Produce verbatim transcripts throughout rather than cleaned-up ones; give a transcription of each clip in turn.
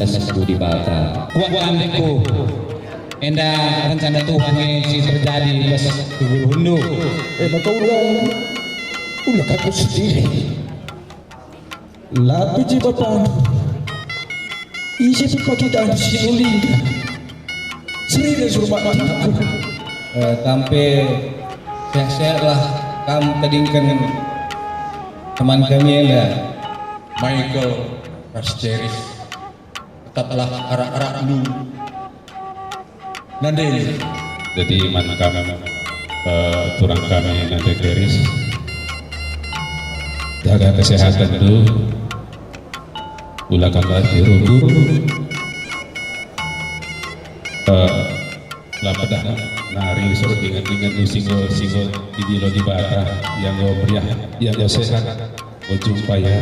Tes ku Dibata. Kuat kandekku. Enda rencana Tuhan nge si terjadi bas kegeluhenndu. Eh, maka ula, ula kaku sendiri. Lape je Bapa? Ise pe pake tandu si ulingga? Serina suruh aku. Eh, tampe sehat-sehatlah kam tedingken teman kami enda. Michael ras Ceris. Tetaplah arak-arakndu. Nande. Jadi man kam, eh, turang kami nande Ceris. Jaga kesehatanndu. Ula kam la rugur. Eh, la pedah nari soro dengan-dengan singgo-singgo di dilo Dibata yang enggo meriah, yang enggo sehat, enggo jumpa ya.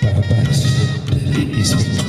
Bapa dari Kristus.